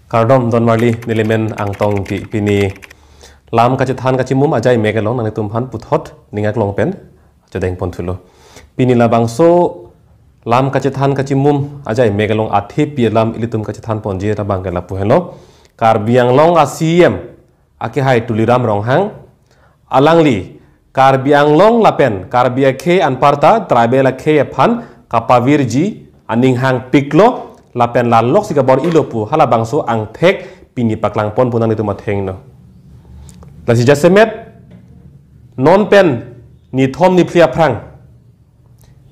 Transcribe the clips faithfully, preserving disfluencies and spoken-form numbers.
Kardom donmarli, nelimen Angtong Ingti, pini lam kachethan kachimum ajai mek along nanglitum aphan puthot ning aklong pen chodeng pon thulo. Pini labangso lam kachethan kachimum ajai mek along athepi alam ilitum kachethan ponji abangke lapu henlo. Karbi Anglong a C E M akehai Tuliram Ronghang, alangli Karbi Anglong lapen Karbi akhei anparta tribal akhei aphan kapavirji aning hangpiklo lapen lalok si kabor-ilo pu halabangso angthek pini paklang pon pu nanglitum athengno. Lasi jasemet non pen nithom niphli aphrang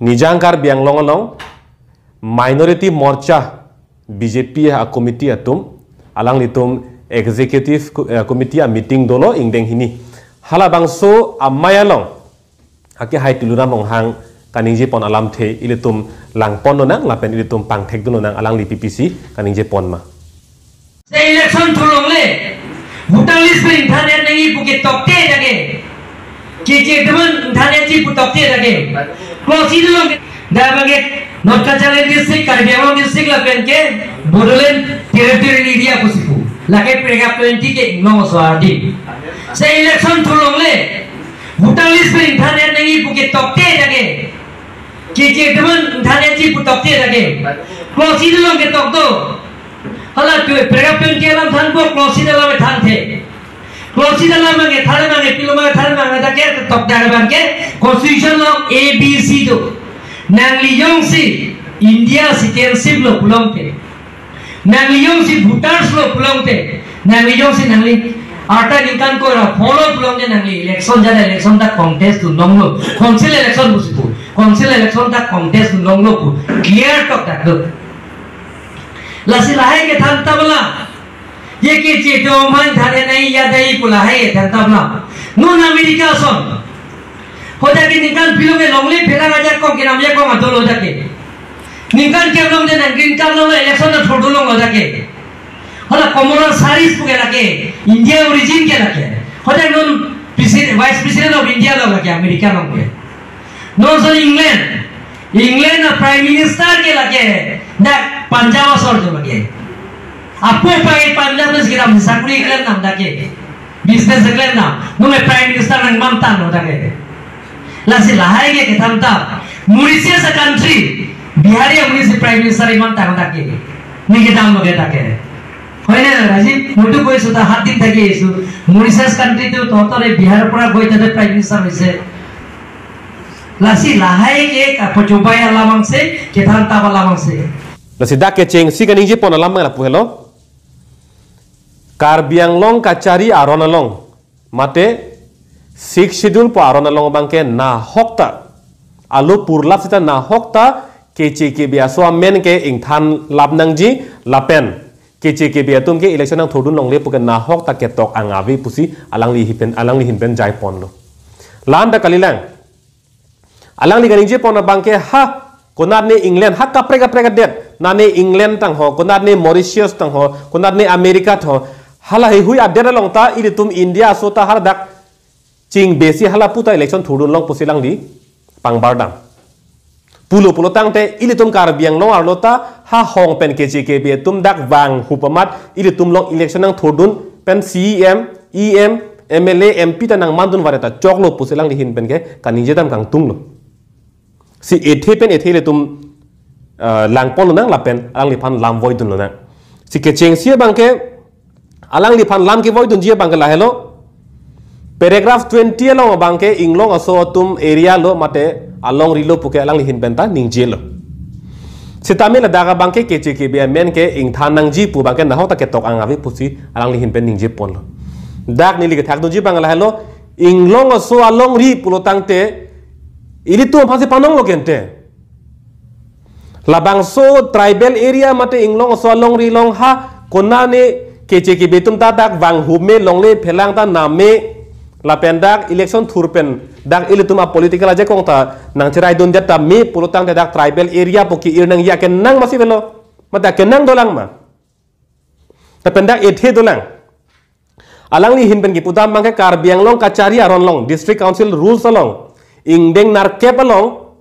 Nijang Karbi Anglong along Minority Morcha B J P a committee atum, alanglitum executive co-, eh, committee a meeting dolo ingdeng hini. Halabangso amei along akehai Tuliram Ronghang kaningje pon alamthe ilitum lang pon lonang lapen ilitum pangthek dun lonang, alangli P P C kaningje pon ma. Se election thurlongle, voter list pen ingthan-et nangji pu ketokte dak ke. Keche teman ingthan-etji pu tokte dak ke. Klosi dolong ke. Dak abangke North Cachar Hills District, Karbi Anglong District lapen ke Bodoland Territorial Area pusi pu. Lake paragraph twenty ke inglong so adi. Se election thurlongle, voter list pen ingthan-et nangji pu ketokte dak ke. Keche teman ingthan-etji pu tokte dak ke. Klosi dolong ketok do. Hala tu paragraph twenty alam thanpo, klosi alam thanthe. Klosi alam abangke than abangke pilo abangke than abangke dak ke tok dak abangke constitution along A B C do. Nangli jongsi India citizenship lo pulote, nangli jongsi voters lo pulote, nangli jongsi nangli arta ningkan ko ra follow pulote nangli election jada election ta contest dun longlo. Council election pusi pu. Council election ta contest dun longlo pu. Clear tok dak do. Lasi lahai kethan ta bala. Ye keche teman than-et nangji ya dai pu lahai kethan ta bala. Non America ason. Hadak ke ningkan pilo ke longle phelang ajakong kenam ajakong adolo hadak ke. Ningkan kelong de nang green card lo election na thurdu longlo hadak ke. Hala Kamala Harris pu ke lake India origin ke lake. Hadak non presi-, Vice President of India lo lake America along ke. Non son England. England a Prime Minister ke lake dak Punjab asor jo lake. Apo pai Punjab na sekiram sakuri keklem nang dak ke. Business keklem nang. Nome Prime Minister nangmantang lo dak ke. Lasi lahai ke kethan ta. Mauritius a country. Bihari a Mauritius Prime Minister imantang dak ke. Ni kedam lo ke dak ke. Hoine Rajiv, mutu koi suta hat din thaki isu. Mauritius country tu tohotore Bihar pura koi tate Prime Minister hoise. Lasi lahai ke kapochobai alam angse, kethan ta alam angse. Lasi dak kechengsi kaningje pon alam abang lapu helo. Karbi Anglong kachari aron along, mate Sixth Schedule pu aron along abangke nahok ta, alo purlap sita nahok ta keche kebe aso amen ke ingthan lap nangji lapen keche kebe atum ke election nangthurdun longle pu ke nahok ta ketok ang ave pusi alangli hipen, alangli hinpen jai ponlo. Lam ta kalilang. Alangli kaningje pon abangke ha, konat ne England, ha kaprek kaprek adet, nane England tangho, konat ne Mauritius tangho, konat ne America tho, hala heihui adet along ta ilitum India aso ta hadak chingbesi hala puta election thurdun long pusi alangli pangbar dam. Pulo pulo tangte ilitum Karbi Anglong arlo ta ha hong pen keche kebe atum dak vanghup amat ilitum along election nangthurdun pen C E M, E M, M L A, M P ta nangmandun vare ta choklo pusi alangli hinpen ke kaningje dam kangtunglo. Si ethe pen ethe ilitum, ah, lang pon lonang lapen alangliphan lam voidun lonang. Si kechengsi abangke alangliphan lam kevoidunji abangke lahelo. Paragraph twenty along abangke inglong aso atum area lo mate alongri lo pu ke alangli hinpen ta ningjelo. Sitame ladak abangke keche kebe amen ke ingthan nangji pu abangke nahok ta ketok ang ave pusi alangli hinpen ningje ponlo. Dak neli kethakdunji abang lahelo, inglong aso alongri pulo tangte ilitum aphansi panonglo kente. Labangso tribal area mate inglong aso alongri along ha konane keche kebe atum ta dak vanghup me longle phelang ta nam me lapen dak election thur pen dak ilitum a political ajakong ta nangcheraidun det ta me pulo tangte dak tribal area pu ke-ir nangji akenang masi avelo. Mate akenang dolang ma. Lapen dak ethe dolang. Alangli hinpen kipu dam abangke Karbi Anglong kachari aron along, District Council rules along, ingdeng nerkep along,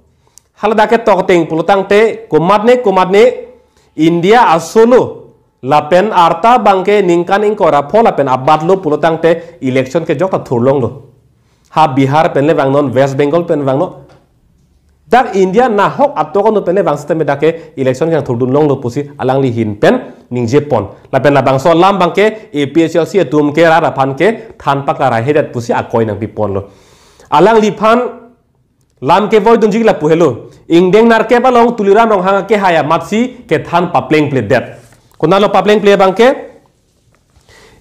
haladak ke tokdeng pulo tangte, komatne, komatne, India aso lo, lapen arta abangke ningkan ingkoi ra pho lapen abatlo pulo tangte election kejok ta thurlonglo. Ha Bihar pen le vangnon, West Bengal pen vangnon. Dak India nahok atok anu pen le vang sitame dak ke election kang thurdun longlo pusi alangli ahin pen ningje pon. Lapen labangso alam abangke A P H L C atum ke rat aphan ke than paklaraihedet pusi akoi nangpi ponlo. Alangliphan lam kevoidunji lapu helo. Ingdeng nerkep along Tuliram Ronghang akehai amatsi kethan paplengpledet. Konatlo paplengple abangke?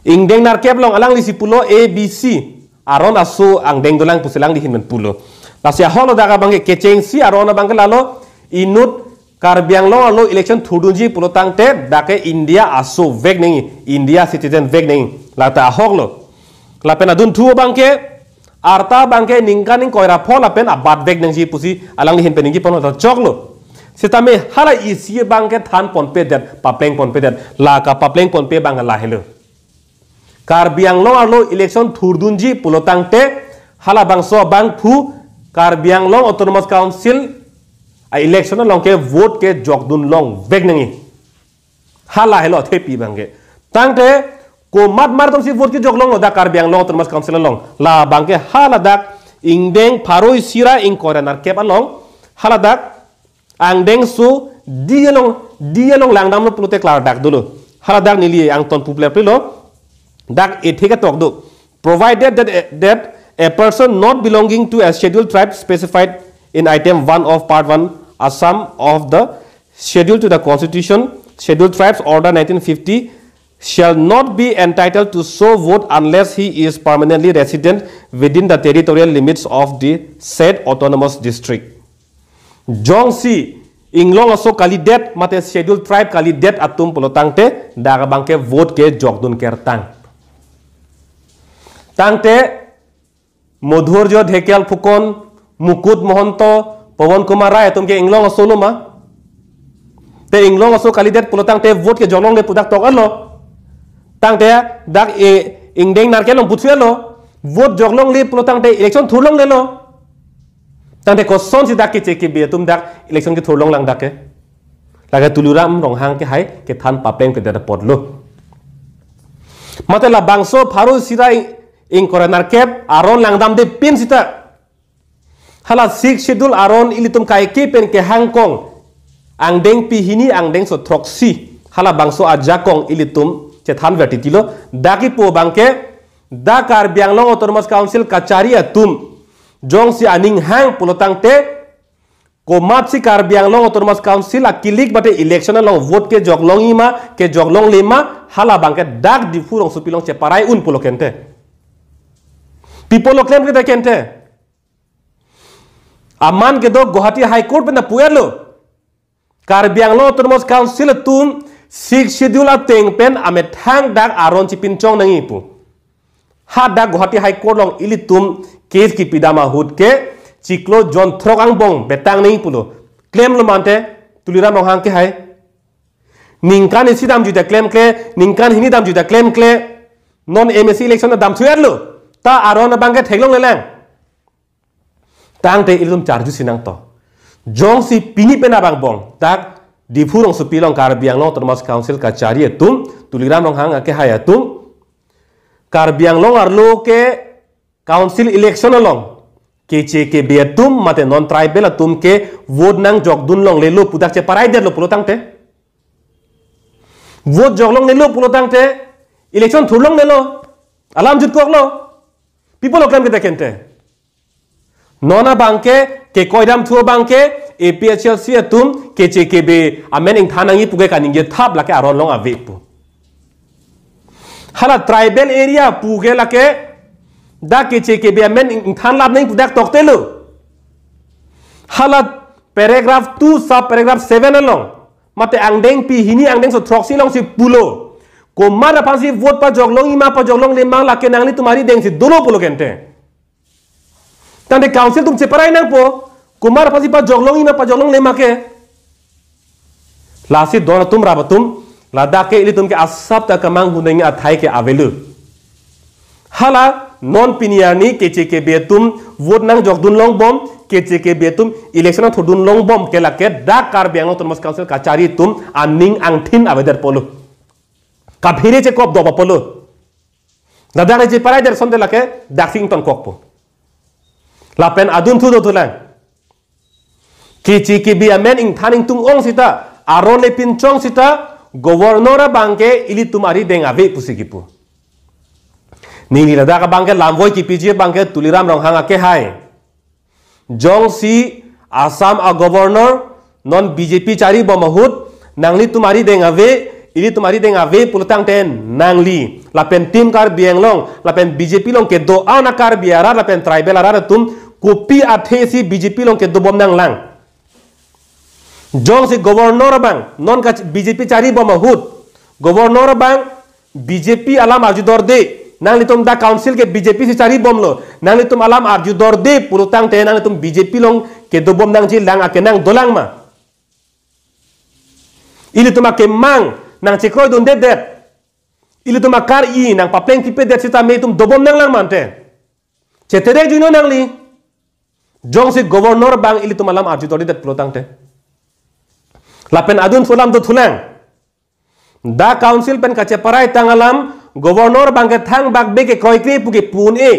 Ingdeng nerkep along alanglisi pulo A B C aron aso angdeng dolang pusi alangli ahin pen pulo. Lasi ahoklo dak abangke kechengsi aron abangke lalo inut Karbi Anglong arlo election thurdunji pulo tangte dak ke India aso vek nangji, India citizen vek nangji. Lata ahoklo. Lapen adunthu abangke arta abangke ningkan ingkoi ra pho lapen abat vek nangji pusi alangli ahin pen ningje pon hotel choklo. Sitame hala isi abangke than ponpedet, papleng ponpedet, la kapapleng ponpe abang lahelo. Karbi Anglong arlo election thurdunji pulo tangte halabangso abangphu Karbi Anglong Autonomous Council a-election along ke vote kejokdun long vek nangji. Hala helo thepi abangke. Tangte komat mar atumsi vote kejok longlo dak Karbi Anglong Autonomous Council along. La abangke haladak ingdeng pharo isi ra ingkoi ra nerkep along haladak angdengso D along, D along langdamlo pulote klardak dolo. Haladak neli angton pupleplo. Dak ethe ketok do. Provided that, that a person not belonging to a scheduled tribe specified in item one of part one, a sum of the schedule to the Constitution, Scheduled Tribes Order nineteen fifty, shall not be entitled to so vote unless he is permanently resident within the territorial limits of the said autonomous district. Jongsi inglong aso kalidet mate scheduled tribe kalidet atum pulo tangte dak abangke vote kejokdun kertang. Tangte Madhurjya Dhekal Phukan, Mukut Mahanta, Pawan Kumar Rai atum ke inglong aso lo ma? Te inglong aso kalidet pulo tangte vote kejok longle pudak tok alo. Tangte dak e ingdeng nerkep along putsu alo. Vote jok longle pulo tangte election thurlonglelo. Tangte kosonsi dak keche kebe atum dak election kethurlong lang dak ke? Lake Tuliram Ronghang akehai kethan paplengpledet apotlo. Mate labangso pharo isi ra ing-, ingkoi ra nerkep aron langdamde pen sita hala Sixth Schedule aron ilitum kaike pen kehangkong angdengpi hini angdengso throksi halabangso ajakong ilitum chethan vertitilo. Dak kipu abangke dak Karbi Anglong Autonomous Council kachari atum jongsi aning hang pulo tangte komatsi Karbi Anglong Autonomous Council akilik mate election along vote kejok longji ma, kejok longle ma, hala abangke dak Diphu rongsopi along cheparai un pulo kente. Pi pulo klemkle ta kente. Aman kedo Guwahati High Court pen ta pu-etlo. Karbi Anglong Autonomous Council atum Sixth Schedule ateng pen amethang dak aron chipinchong nangji pu. Hadak Guwahati High Court along ilitum case kipidam ahut ke chiklo jon throk angbong betang nangji pulo. Klemlo mante Tuliram Ronghang akehai. Ningkan isi damjui ta klemkle, ningkan hini damjui ta klemkle. Non M A C election damthu-etlo. Ta aron abangke theklonglelang. Tangte ilitum charjusi nangto. Jongsi pini pen abang bong dak Diphu rongsopi along Karbi Anglong Autonomous Council kachari atum, Tuliram Ronghang akehai atum, Karbi Anglong arlo ke council election along keche kebe atum mate non tribal atum ke vote nangjokdun longlelo pudak cheparaidetlo pulo tangte. Vote jok longlelo pulo tangte election thurlonglelo. Alam jutkoklo. Pi pulo klemkle ta kente. Non abangke kekoidamthu abangke A P H L C atum keche kebe amen ingthan nangji pu ke kaningje thap lake aron along ave pu. Hala tribal area pu ke lake dak keche kebe amen ingthan lap nangji pudak toktelo. Hala paragraph two sub paragraph seven along mate angdengpi hini angdengso throksi alongsi pulo. Komat aphansi vote pajok longji ma pajok longle ma lake nanglitum aridengsi dolo pulo kente. Tangte council atum cheparai nangpo, komat aphansi pajok longji ma pajok longle ma ke. Lasi don atum rap atum, ladak ke ilitum ke asap ta kemang huneng athai ke avelo. Hala non pini arni keche kebe atum vote nangjokdun longbom, keche kebe atum election thurdun longbom ke lake dak Karbi Anglong Autonomous Council kachari atum aning angthin avedet pulo. Kaphere chekop do apotlo. Ladak cheparai der sonte lake daksi ingtonkokpo. Lapen adunthu dothulang. Kechi kebi amen ingthan ingtung-ong sita, aron le pinchong sita, governor abangke ilitum arideng ave pusi kipu. Neli ladak abangke lamvoi kipiji abangke Tuliram Ronghang akehai. Jongsi Assam a governor non B J P charibom ahut, nanglitum arideng ave, ilitum arideng ave pulotangte nangli lapen Team Karbi Anglong lapen B J P along kedo-an a Karbi arat lapen tribal arat atum kopi athesi B J P along kedobom nanglang? Jongsi governor abang non ka B J P charibom ahut, governor abang B J P alam arjudorde, nanglitum dak council ke B J P si charibomlo, nanglitum alam arjudorde pulotangte nanglitum B J P along kedobom nangjilang, akenang dolang ma? Ilitum akemang nangchekroidunde det, ilitum akar-i nangpaplengpipe det sitame itum dobom nanglang ma ante? Chetere juino nangli. Jongsi governor abang ilitum alam arjudorde det pulotangte. Lapen adunthu alam dothulang. Dak council pen kacheparai tang alam, governor abangke thangbak bek ke kroikre pu kepu un-e.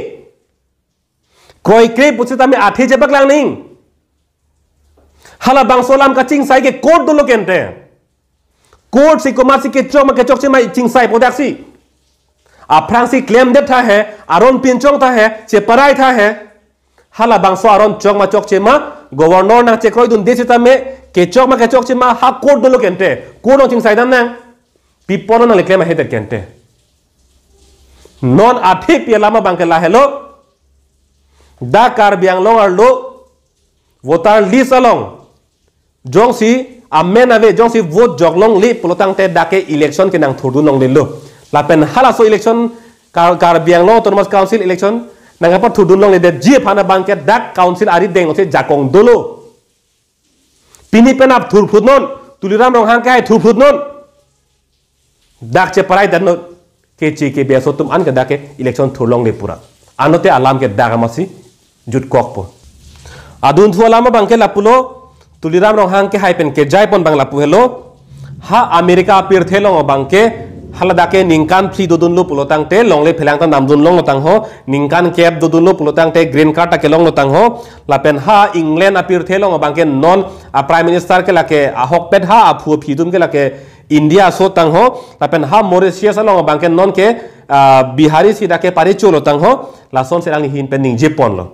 Kroikre pusitame athe chepaklang ning. Halabangso alam kachingsai ke court dolo kente. Court si komatsi kechok ma kechokche ma chingsaipo daksi. Aphrangsi klemdet tha he, aron pinchong tha he, cheparai tha he. Halabangso aron chok ma chokche ma, governor nangchekroidunde sitame, kechok ma kechokche ma, ha court dolo kente. Court along chingsaidam nang. Pi apotlo nangli klem ahedet kente? Non athe pi alam abangke lahelo. Dak Karbi Anglong arlo voter list along jongsi amen ave, jongsi vote joklongle pulotangte dak ke election ke nangthurdunlongledetlo. Lapen halaso election, Kar-, Karbi Anglong Autonomous Council election nangkapathurdunlongledetji aphan abangke dak council arideng alongsi jakong dolo. Pini penap thurphutnon, Tuliram Ronghang ke hai thurphutnon. Dak cheparai detnon, kechi kebi aso atum an ke dak ke election thurlongle pura. Anlote alam ke dak amatsi jutkokpo. Adunthu alam abangke lapulo, Tuliram Ronghang ke hai pen kejaipon abang lapu helo. Ha America apirthe along abangke haladak ke ningkan phli dodunlo pulotangte, longle phelang ta namdunlonglo tangho, ningkan kep dodunlo pulotangte green card ta kelonglo tangho. Lapen ha England apirthe along abangke non a Prime Minister ke lake ahokpet, ha aphu aphi atum ke lake India aso tangho. Lapen ha Mauritius along abangke non ke, ah, Bihari si dak ke paricholo tangho. Lasonsi alangli ahin pen ningjeponlo.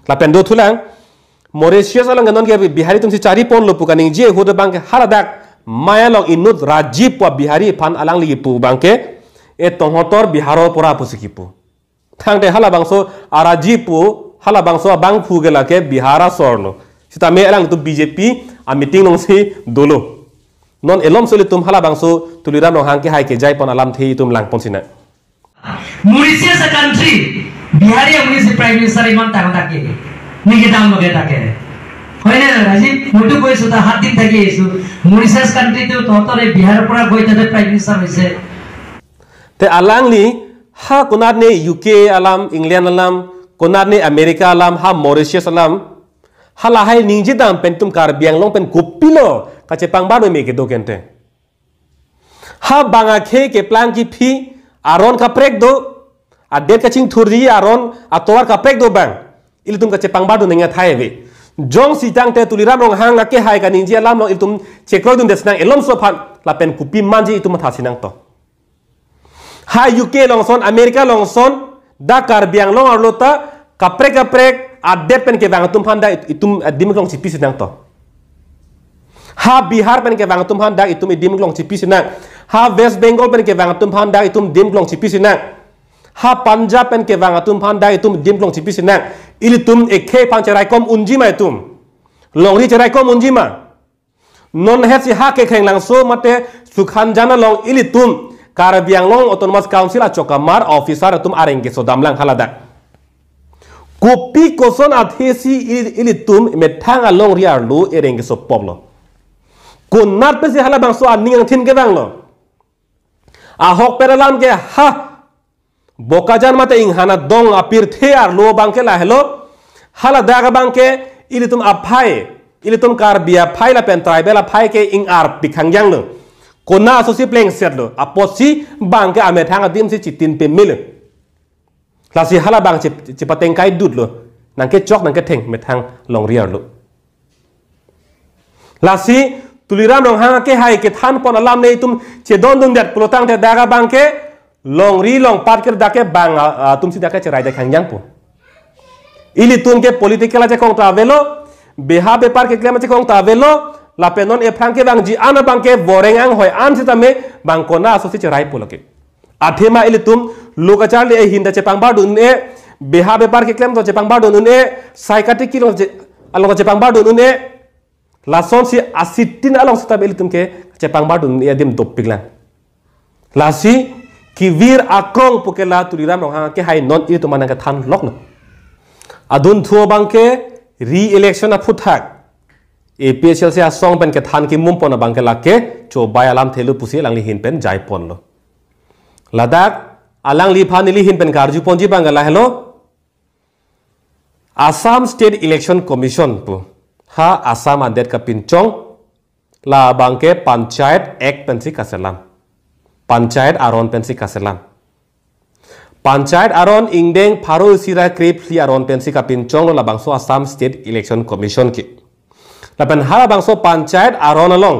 Lapen dothulang, Mauritius along ke non ke Bihari atumsi chariponlo pu kaningje ahut abangke haladak Maya along inut Rajiv pu a Bihari aphan alangli kipu abangke, e tonghotor Bihar apor pusi kipu. Tangte halabangso a Rajiv pu, halabangso abangphu ke lake Bihar asorlo. Sitame alangtum B J P a meeting alongsi dolo. Non elomso ilitum halabangso Tuliram Ronghang ke hai kejaipon alamthe itum langpon sinang. Mauritius a country, Bihari amonit si Prime Minister ইমান ডাঙৰ থাকে। নেকি ডাঙৰ লগে থাকে। হয়নে নহয়, ৰাজীৱ? মইতো কৈছো, তাৰ সাত দিন থাকি আহিছো। মৰিচাছ কাণ্ট্ৰিটো তহঁতৰে বিহাৰৰ পৰা গৈ তাতে প্ৰাইম মিনিষ্টাৰ হৈছে। Te alangli, ha konatne U K alam, England alam, konatne America alam, ha Mauritius alam, halahai ningjedam pen itum Karbi Anglong pen kopilo kachepangbar meme kedo kente. Ha bang akhei keplang kephi aron kaprek do, adet kachingthurji aron atovar kaprek do bang, ilitum kachepangbar do nengthai ave. Jongsi tangte Tuliram Ronghang akehai kaningje alam along ilitum chekroidunde sinang elomso aphan, lapen kopi manji itum matha sinang to. Ha U K along ason, America along ason, dak Karbi Anglong arlo ta kaprek kaprek adet pen kevang atum aphan dak it-, itum adim klong chipi sinang to. Ha Bihar pen kevang atum aphan dak itum idim klong chipi sinang. Ha West Bengal pen kevang atum aphan dak itum dim klong chipi sinang. Ha Punjab pen kevang atum aphan dak itum dim klong chipi sinang. Ilitum ekhei aphan cheraikom unji ma itum? Longri cheraikom unji ma? Non hetsi ha Kekheng Langso mate Sukhanjan along ilitum Karbi Anglong Autonomous Council achokamar officer atum areng kesodamlang haladak. Kopi koson athesi il-, ilitum methang alongri arlo ereng kesopoplo. Konat pensi halabangso aning angthin kevanglo? Ahokpet alam ke ha Bokajan mate Inghan adong apirthe arlo abangke lahelo. Haladak abangke ilitum aphai, ilitum Karbi aphai lapen tribal aphai ke ing-arpi khangjanglo. Konat asosi plengsetlo. Apotsi bangke amethang adim si chitin pemelo. Lasi hala bang chip chipateng kai dutlo. Nangkechok nangketheng methang longri arlo. Lasi Tuliram Ronghang ke hai kethan pon alam netum chedondun det pulotangte dak abangke longri longpat ke dak ke bang, ah, ah, atum si dak ke cherai de khangjang po. Ilitum ke political achekong ta avelo, beha bepar keklem achekong ta avelo, lapen non ephrang kevangji an abangke voreng anghoi an sitame bang konat asosi cherai po lake. Athema ilitum lo kacharli ahin ta chepangbar dun-e, beha bepar keklem ta chepangbar dun-e, sai katiki along che-, along chepangbar dun-e, lasonsi asitin along sitame ilitum ke chepangbar dun-e adim dopiklang. Lasi kevir akrong pu ke la Tuliram Ronghang ke hai non ilitum anang kethan loklo. Adunthu abangke re-election aphuthak A P H L C asong pen kethan kimum pon abangke lake chobai alamthelo pusi alangli ahin pen jai ponlo. Ladak alangliphan neli ahin pen karju ponji abangke lahelo. Assam State Election Commission pu ha Assam adet kapinchong, la abangke Panchayat Act pensi kaselam. Panchayat aron pensi kaselam. Panchayat aron ingdeng pharo isi ra krephli aron pensi kapinchonglo labangso Assam State Election Commission ke. Lapen halabangso Panchayat aron along,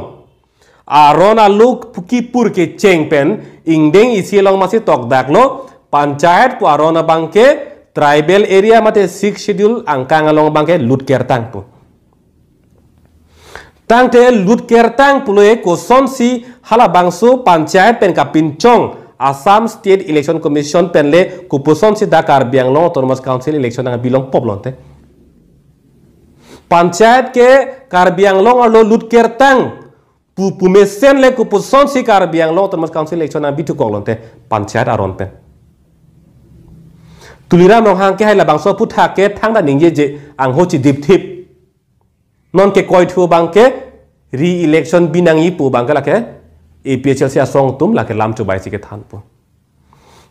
aron aluk kipur kecheng pen ingdeng isi along masi tokdaklo, Panchayat pu aron abangke tribal area mate Sixth Schedule angkang along abangke lut kertang pu. Tangte lut kertang pulo-e kosonsi halabangso Panchayat pen kapinchong Assam State Election Commission pen le kopusonsi dak Karbi Anglong Autonomous Council election nangbilong pop lonte. Panchayat ke Karbi Anglong arlo lut kertang pu pumesen le kopusonsi Karbi Anglong Autonomous Council election nangbi thukok lonte Panchayat aron pen. Tuliram Ronghang ke hai labangso aphuthak ke thangta ningjeje angho chidipthip. Non kekoithu abangke re-election binangji pu abangke lake A P H L C asong atum lake lam chobai si kethan po.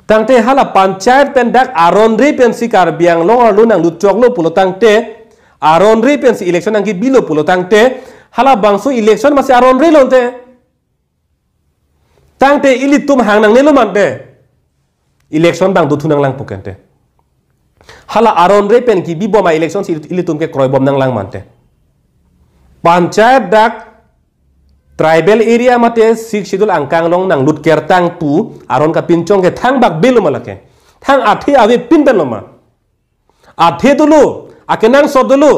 Tangte hala Panchayat pen dak aron re pensi Karbi Anglong arlo nanglutchoklo pulo tangte, aron re pensi election nangkebilo pulo tangte, halabangso election masi aron re lonte. Tangte ilitum hang nangnelo mante, election bang dothu nanglang pu kente. Hala aron re pen kebibom a-election si ilitum ke kroibom nanglang mante. Panchayat dak tribal area mate Sixth Schedule angkang along nanglut kertang pu aron kapinchong ke thangbak belo ma lake. Thang athe avepin pen lo ma. Athe dolo, akenangsot dolo.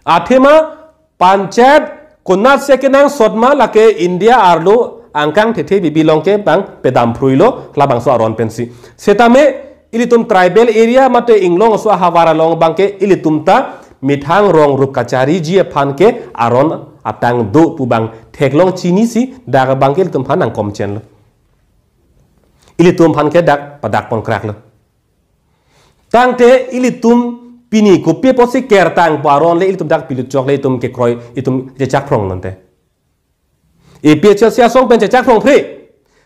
Athema Panchayat konatsi akenangsot ma lake India arlo angkang thethe bibi along ke bang pedam phruilo labangso aron pensi. Setame ilitum tribal area mate inglong aso ahavar along abangke ilitum ta methang rong rup kachariji aphan ke aron atang do pu bang theklong chinisi dak abangke ilitum aphan nangkomchenlo. Ilitum aphan ke dak padak pon kraklo. Tangte ilitum pini kopi apotsi kertang pu aron le ilitum dak pilutchok le itum kekroi itum chechakphrong lonte. A P H L C asong pen chechakphrong phre.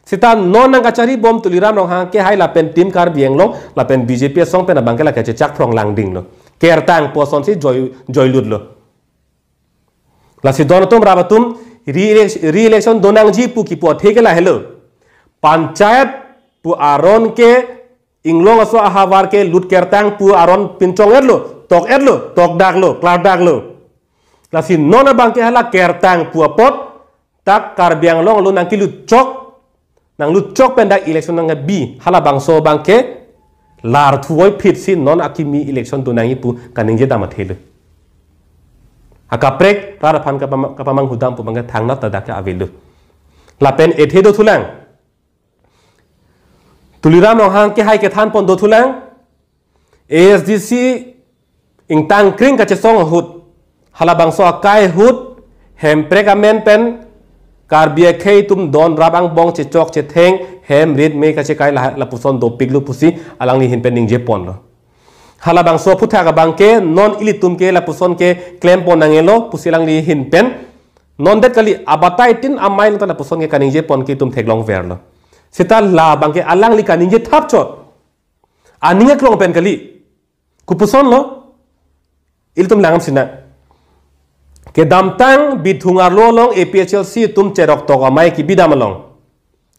Seta non nangkacharibom Tuliram Ronghang ke hai lapen Team Karbi Anglong lapen B J P asong pen abangke lake chechakphrong langdinglo. Kertang pu asonsi joi, joilutlo. Lasi don atum rap atum re-elec-, re-election donangji pu kipu athe ke lahelo. Panchayat pu aron ke inglong aso ahavar ke lut kertang pu aron pinchong-etlo, tok-etlo, tokdaklo, klardaklo. Lasi non abangke hala kertang pu apot, dak Karbi Anglong along nangkelutchok, nanglutchok pen dak election nangbi, halabangso abangke lar thuvoiphit si non akimi election donangji pu kaningje dam athelo. Akaprek rat aphan kapama-, kapamanghu dam pu abangke thangnat ta dak ke avelo. Lapen ethe dothulang. Tuliram Ronghang ke hai kethan pon dothulang. A S D C ingtang kring kachesong ahut, halabangso akai ahut, hemprek amen pen Karbi akhei atum don rap angbong chechok chetheng, hem rit me kachekai la, lapuson dopiklo pusi alangli ahin pen ningje ponlo. Halabangso aphuthak abangke non ilitum ke lapuson ke klem pon nangelo pusi alangli ahin pen. Non det kali abatai tin amei nonta lapuson ke kaningje pon ke itum theklongverlo. Seta labangke alangli kaningje thapchot. Aning aklong pen kali. Kopusonlo. Ilitum langdam sinang. Kedamtang Bithung arlo along A P H L C atum cherok tok amei kebidam along,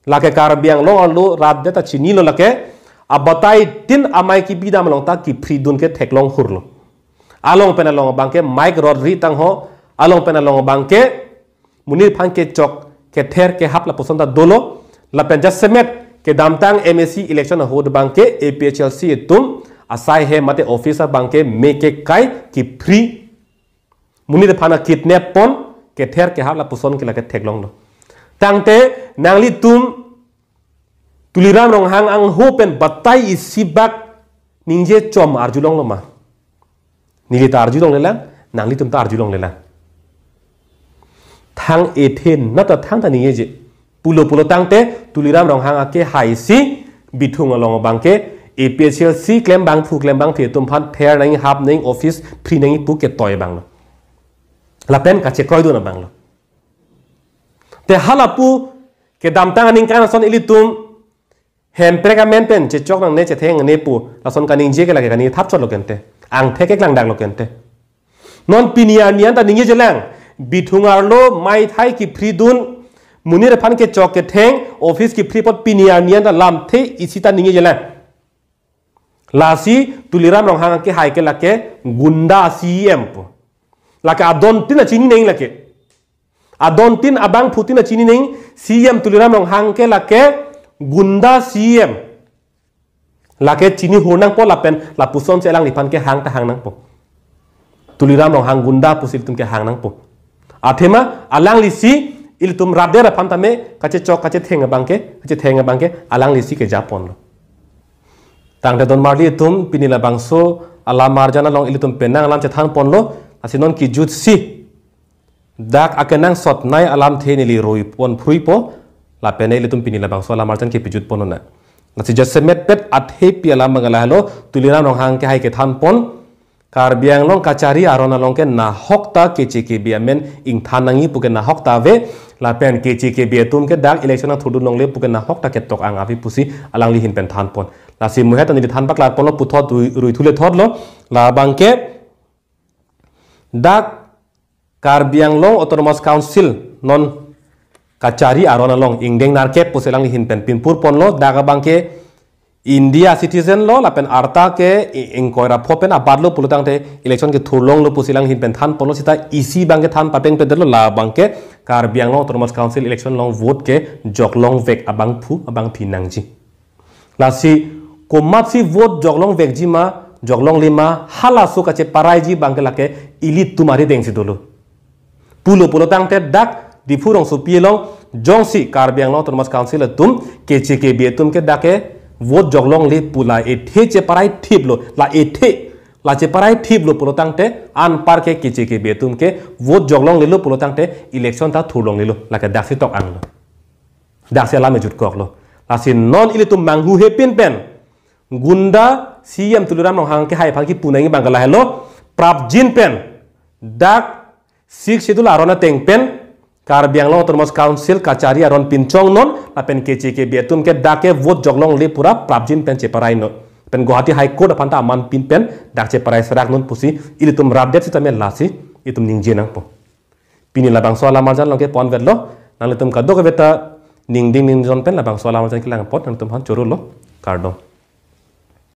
lake Karbi Anglong arlo rat det ta chinilo lake, abatai tin amei kebidam along ta kepri dun ke theklong hurlo. Along pen along abangke mike rod ri tangho, along pen along abangke monit aphan kechok kether kehap lapuson ta dolo. Lapen jasemet kedamtang M A C election ahut abangke A P H L C atum asai he mate office abangke me kekai kepri, monit aphan kidnap pon, kether kehap lapuson ke lake theklonglo. Tangte nanglitum Tuliram Ronghang angho pen batai isi bak ningje chom arjulonglo ma? Neli ta arjulonglelang, nanglitum ta arjulonglelang. Thang ethe na ta thangta ningjeje. Pulo pulo tangte Tuliram Ronghang akehai si Bithung along abangke A P H L C klembangphu klembangphi atum aphan ther nangji, hap nangji, office pri nangji pu ketoi abanglo. Lapen kachekroi dun abanglo. Te halapu kedamtang aningkan ason ilitum hemprek amen pen chechok nangne chetheng nangne pu lason kaningje ke lake kani thap chotlo kente. Angthek keklang daklo kente. Non pini arni an ta ningjejelang. Bithung arlo mei thai kepri dun, monit aphan kechok ketheng, office kepri apot pini arni an ta lamthe isi ta ningjejelang. Lasi Tuliram Ronghang akehai ke lake gunda C E M pu. Lake adon tin ta chini nangji lake. Adon tin abangphu tin ta chini nangji, C E M Tuliram Ronghang ke lake gunda C E M. Lake chini hur nangpo lapen lapuson si alangliphan kehang ta hang nangpo. Tuliram Ronghang gunda pusi ilitum kehang nangpo. Athema alangli si ilitum rat det aphan tame kachechok kachetheng abangke, kachetheng abangke alangli si keja ponlo. Tangte don marli atum, pini labangso alam arjan along ilitum penang alam chethan ponlo, lasi non kejut si dak akenangsot nei alamthe neli roi pon phruipo, lapen ilitum pini labangso alam arjan kepejut ponnang. Lasi jasemet pet athepi alam abang lahelo, Tuliram Ronghang akehai kethan pon, Karbi Anglong kachari aron along ke nahok ta K C K B amen ingthan nangji pu ke nahok ta ave, lapen K C K B atum ke dak election angthurdun longle pu ke nahok ta ketok ang ave pusi alangli ahin pen than pon. Lasi muhet ta neli than paklar ponlo, puthot rui, ruithu le thotlo, labangke dak Karbi Anglong Autonomous Council non kachari aron along ingdeng nerkep pusi alangli ahin pen pinpur ponlo, dak abangke India citizen lo, lapen arta ke i-, ingkoi ra pho pen abat lo pulo tangte election kethurlonglo pusi alangli ahin pen than ponlo, seta isi abangke than papeng pedetlo, labangke Karbi Anglong Autonomous Council election along vote kejoklongvek abangphu abangphi nangji. Lasi komatsi vote joklongvekji ma, joklongle ma, halaso kacheparaiji abangke lake ilitum arideng si dolo. Pulo pulo tangte dak Diphu rongsopi along jongsi Karbi Anglong Autonomous Council atum K C K B atum ke dak ke vote joklongle pu la ethe cheparai thiplo, la ethe la cheparai thiplo pulo tangte anpar ke K C K B atum ke vote joklonglelo pulo tangte election ta thurlonglelo, lake daksi tok anglo. Daksi alam ejutkoklo. Lasi non ilitum manghuhe pin pen gunda C E M Tuliram Ronghang akehai aphan kipu nangji abang ke lahelo, prapjin pen dak Sixth Schedule aron ateng pen Karbi Anglong Autonomous Council kachari aron pinchongnon, lapen K C K B atum ke dak ke vote joklongle pu ra prapjin pen cheparai non. Pen Guwahati High Court aphan ta aman pin pen dak cheparai seraknon pusi ilitum rat det sitame lasi itum ningje nangpo. Pini labangso alam arjan along ke ponvetlo, nanglitum kadokave ta ningding ningjon pen labangso alam arjan kelang apot nanglitum aphan chorolo, kardom.